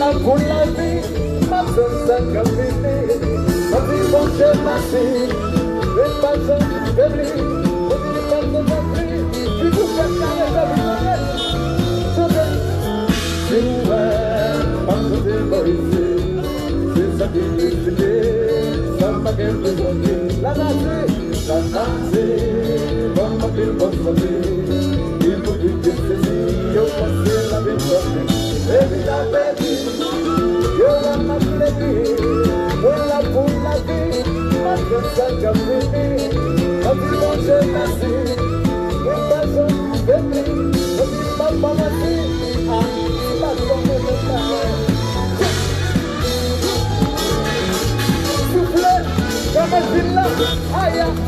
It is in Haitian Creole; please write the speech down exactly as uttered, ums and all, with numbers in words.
Pou lavi, m ap tann sa k ap vini. M ap di Bondye mèsi, li pa janm febli. Bondye li pa janm febli, li pou fè kare fè pou chante. Chante. Si w wè m ap chante bò isit, se sa ki esplike sa m pa gen pou chante. Lanati, lanati, ban m anpil bon sante. Ipokrit yo sezi, yo panse lavi fasil. Epi ta pèdi, yo wè m ap flebi. Mwen la pou lavi, m ap tann sa k ap vini. M ap di Bondye mèsi, li pa janm febli. M ap di papa mèsi. Ah, si pa di Bondye mèsi. Soufle, fèmen vin la. Aya.